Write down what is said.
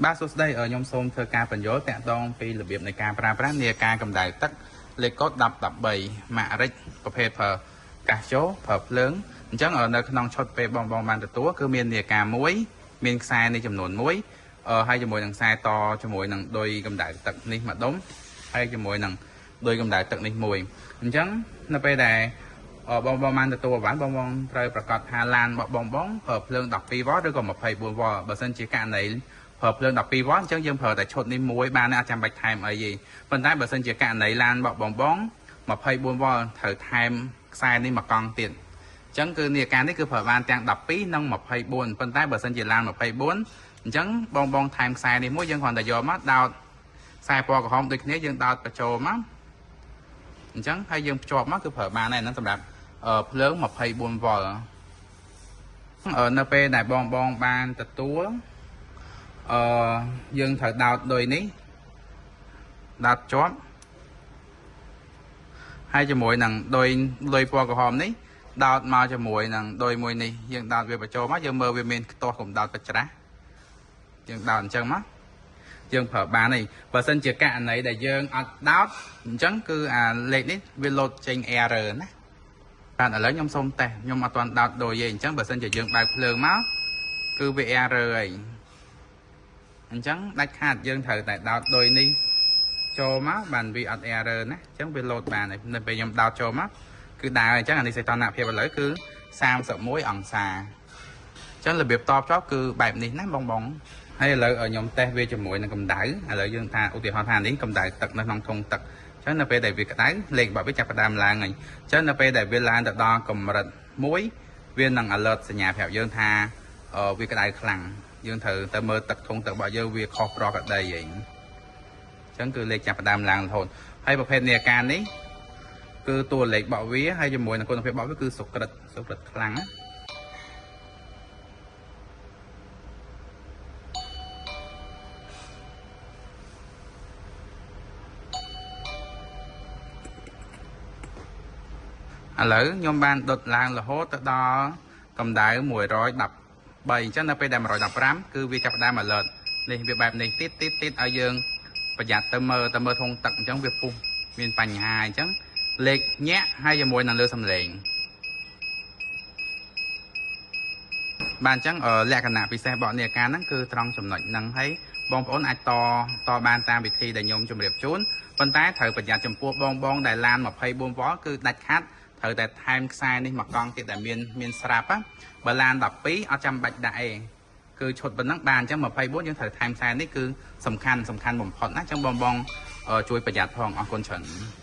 បាទសួស្តីខ្ញុំសូមធ្វើការបញ្យល់តាក់ទងពីរបៀបនៃការប្រើប្រាស់នាឡិកាកម្ដៅទឹកលេខកូដ1013ម៉ារិចប្រភេទប្រើកាសចូលប្រើភ្លើងអញ្ចឹងនៅក្នុងឈុតពេលបងបងបានទទួលគឺមាននាឡិកាមួយមានខ្សែនេះចំនួនមួយហើយជាមួយនឹងខ្សែតជាមួយនឹងឌុយកម្ដៅទឹកនេះមួយដុំហើយជាមួយនឹងឌុយកម្ដៅទឹកនេះមួយអញ្ចឹងនៅពេលដែលបងបងបានទទួលបានបងបងត្រូវប្រកាសថាឡានរបស់បងបងប្រើភ្លើង12វ៉ុលឬក៏24វ៉ុលបើសិនជាករណីប្រើភ្លើង12វ៉ុលអញ្ចឹងយើងប្រើតែឈុតនេះមួយបានអត់ចាំបាច់ថែមអីទេប៉ុន្តែបើសិនជាករណីឡានរបស់បងបង24វ៉ុលត្រូវថែមខ្សែនេះមួយកង់ទៀតអញ្ចឹងគឺនាឡិកានេះគឺប្រើបានទាំង12និង24ប៉ុន្តែបើសិនជាឡាន24អញ្ចឹងបងបងថែមខ្សែនេះមួយយើងគ្រាន់តែយកមកដោតខ្សែពណ៌ក្រហមដូចគ្នាយើងដោតបញ្ចូលមកអញ្ចឹងហើយយើងភ្ជាប់មកគឺប្រើបានហើយហ្នឹងសម្រាប់ភ្លើង24វ៉ុលនៅពេលដែលបងបងបានទទួលយើងត្រូវដោតដូចនេះដោតជាប់ហើយជាមួយនឹងដោយពណ៌ក្រហមនេះដោតមកជាមួយនឹងដោយមួយនេះយើងដោតវាបញ្ចូលមកយើងមើលវាមានខ្ទាស់កុំដោតបច្រាស់យើងដោតអញ្ចឹងមកយើងប្រើបានហើយបើសិនជាករណីដែលយើងអត់ដោតអញ្ចឹងគឺអាលេខនេះវាលោតចេញ error ណាបាទឥឡូវខ្ញុំសូមតេស្តខ្ញុំអត់ទាន់ដោតដូចទេអញ្ចឹងបើសិនជាយើងបើកភ្លើងមកគឺវា error ហើយអញ្ចឹងដាច់ខាតយើងត្រូវតែដោតដោយនេះចូលមកបានវាអត់ error ណាអញ្ចឹងវាលោតបានហើយនៅពេលខ្ញុំដោតចូលមកគឺដើរអញ្ចឹងអានេះសីតុណ្ហភាពឥឡូវគឺ31អង្សាអញ្ចឹងរបៀបតបចោលគឺបែបនេះណាបងបងហើយឥឡូវខ្ញុំតេស្តវាជាមួយនឹងកម្ដៅឥឡូវយើងថាឧទាហរណ៍ថានេះកម្ដៅទឹកនៅក្នុងធុងទឹកអញ្ចឹងនៅពេលដែលវាក្ដៅលេខរបស់វាចាប់ផ្ដើមឡើងហើយអញ្ចឹងនៅពេលដែលវាឡើងទៅដល់កម្រិតមួយវានឹង alert សញ្ញាប្រាប់យើងថាវាក្ដៅខ្លាំងយើងត្រូវទៅមើលទឹកធុងទឹករបស់យើងវាខុសប្រក្រតីអីអញ្ចឹងគឺលេខចាប់ផ្ដើមឡើងរហូតហើយប្រភេទនាឡិកានេះគឺតួលេខរបស់វាហើយជាមួយនឹងគុណភាពរបស់វាគឺសុក្រិតខ្លាំងណាឥឡូវខ្ញុំបានដុតឡើងរហូតទៅដល់កម្ដៅ113អញ្ចឹងនៅពេលដែល115គឺវាចាប់ផ្ដើម alert នេះវាបែបនេះទៀតទៀតទៀតឲ្យយើងប្រយ័ត្នទៅមើលធុងទឹកអញ្ចឹងវាពុះមានបញ្ហាអញ្ចឹងលេខញាក់ហើយជាមួយនឹងលើសំឡេងបាទអញ្ចឹងលក្ខណៈពិសេសរបស់នាឡិកាហ្នឹងគឺត្រង់ចំណុចហ្នឹងហើយបងប្អូនអាចតបានតាមវិធីដែលខ្ញុំជម្រាបជូនប៉ុន្តែត្រូវប្រយ័ត្នចំពោះបងបងដែលឡាន24វ៉ុលគឺដាច់ខាត់ត្រូវតែថែមខ្សែនេះមួយកង់ទៀតដែលមានស្រាប់ណាបើឡាន12អត់ចាំបាច់ដាក់ទេគឺឈុតប៉ុណ្ណឹងបានអញ្ចឹង24យើងត្រូវថែមខ្សែនេះគឺសំខាន់បំផុតណាអញ្ចឹងបងបងជួយប្រយ័ត្នផងអរគុណច្រើន។